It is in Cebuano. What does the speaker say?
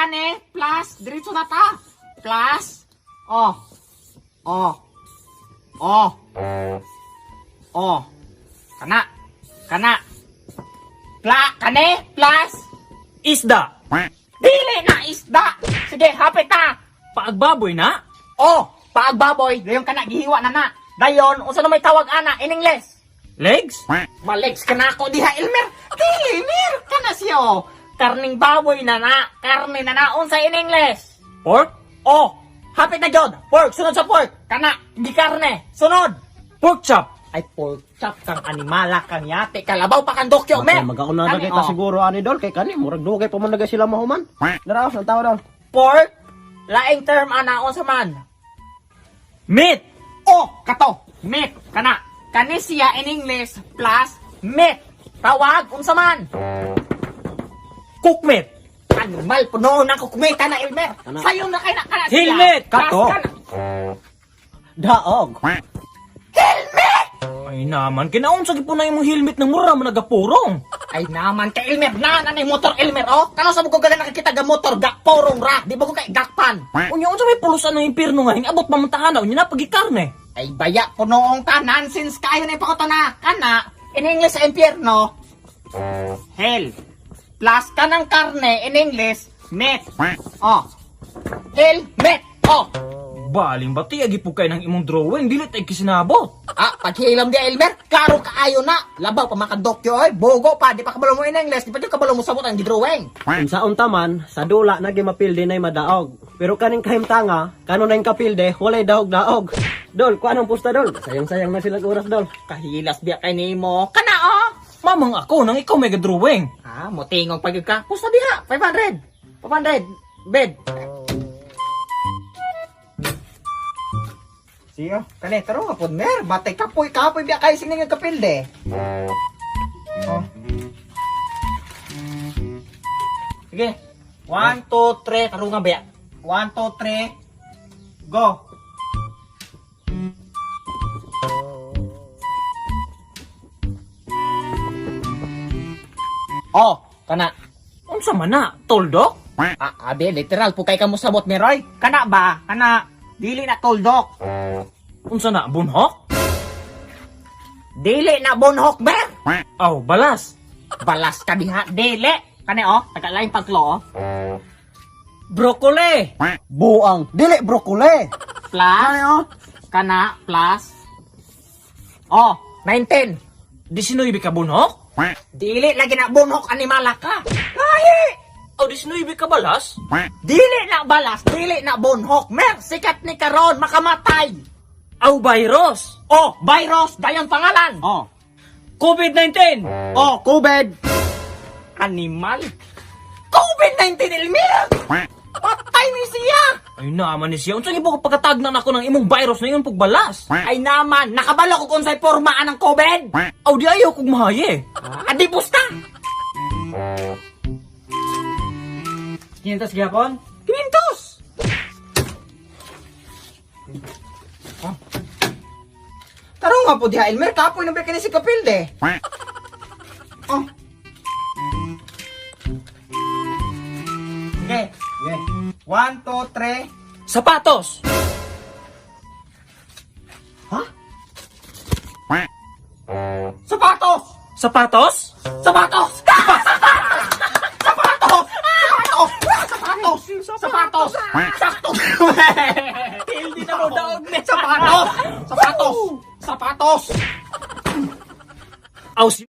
Kani plus diretso na ta. Plus oh. Oh. Oh. Oh. Kana. Kana. Kani plus Isda. Dili na isda. Sige, hapit ta. Paagbaboy na? Oh, paagbaboy, dayon kana gihiwa na na. Dayon, unsa na may tawag ana in English? Legs? Malegs ka na ako diha, Elmer. Dili, Mer. Kana siya, oh. Karning baboy na na. Karne na na. Unsa in English? Pork? Oh, hapit na jud. Pork, sunod sa pork. Kana, di karne. Sunod. Pork chop. Ay, pork chop kang animala kang yate. Kalabaw pa kang dokyo, Mer. Magauna na Kani, kita oh. siguro ani dol kay kani murag dugay pa man na sila mahuman. Dara ang tao dol. Pork, laing term ana, unsa man? Meat. Oh, kato. Meat, kana. Kani siya in English plus meat. Tawag, unsa man? Cook meat. Animal, puno na kukumita na, Elmer. Kana. Sayo na kay na kana siya. Helmet! Plus Kato. kana. Daog. Helmet! Ay naman, kinaunsa gyud po na imong helmet ng mura man nagapurong. Ay naman kay Elmer, na na motor Elmer oh. Kano sa ko gaga nakikita ga motor gakporong ra, di ba ko kay gakpan. Unya unsa may pulusan ng impierno nga hingabot pa man tahana unya na pagikarne. Ay baya punoong ka nonsense kayo na ipakuto na. Kana in English sa impyerno hell. Plus kanang karne in English meat. Oh. Hell meat. Oh. Baling ba ti agi po kay ng imong drawing dili tay kisinabot. Ah, paghilam di Elmer, klaro kaayo na. Labaw pa makadokyo oy, bogo pa, di pa kabalo mo in English, di pa jud kabalo mo sabot ang gidrawing. Unsaon taman sa dula na gimapilde nay madaog. Pero kaning kahimtanga, kano na yung kapilde, walay daog-daog. Dol, kuan ang pusta dol. Sayang-sayang na sila oras dol. Kahilas biya kay nimo. Kana oh. Mamang ako nang ikaw may drawing. Ah, motingog pag ka. Pusta diha, 500. 500. Bed. Siyo, kani taro nga pod mer, batay kapoy kapoy biya kay sing nga kapilde. Oh. Sige. 1 2 3, taro nga biya. 1 2 3. Go. Oh, kana. Unsa man na? Tuldok? Ah, abe, literal po kay kamo sabot ni Roy. Kana ba? Kana dili na tuldok. Unsa na bunhok? Dili na bonhok ber. Aw, balas. Balas ka diha, dili. Kani oh, taga lain paglo oh. Broccoli. Buang, dili brokoli. Plus kana plus oh, 19. 19 ka bunhok? Dili lagi na bonhok animala ka. Lahi! Aw, 19 ka balas? Dili na balas, dili na bonhok. Mer, sikat ni karon makamatay. Aw, virus. Oh, virus, dayon pangalan. Oh. COVID-19. Oh, COVID. Animal. COVID-19 Elmira. Patay ni siya. Ay naman ni siya. Unsa gyud po pagkatagnan ako ng imong virus na ingon pugbalas? Ay naman, nakabalo ko kung sa'y pormaan ng COVID. Aw, di ayaw kog mahaye. Adi busta. 500 gyapon? Kinintos. Oh. Tarong nga po diha, Elmer. Kapoy na ba kini si Kapilde? Oh. Okay. Okay. 1, 2, 3. Sapatos. Ha? Sapatos! Sapatos? Sapatos! Sapatos! Sapatos! Sapatos! Sapatos! Sakto! Hindi na mo daog ni. Sapatos! Sapatos! Sapatos! Aw, si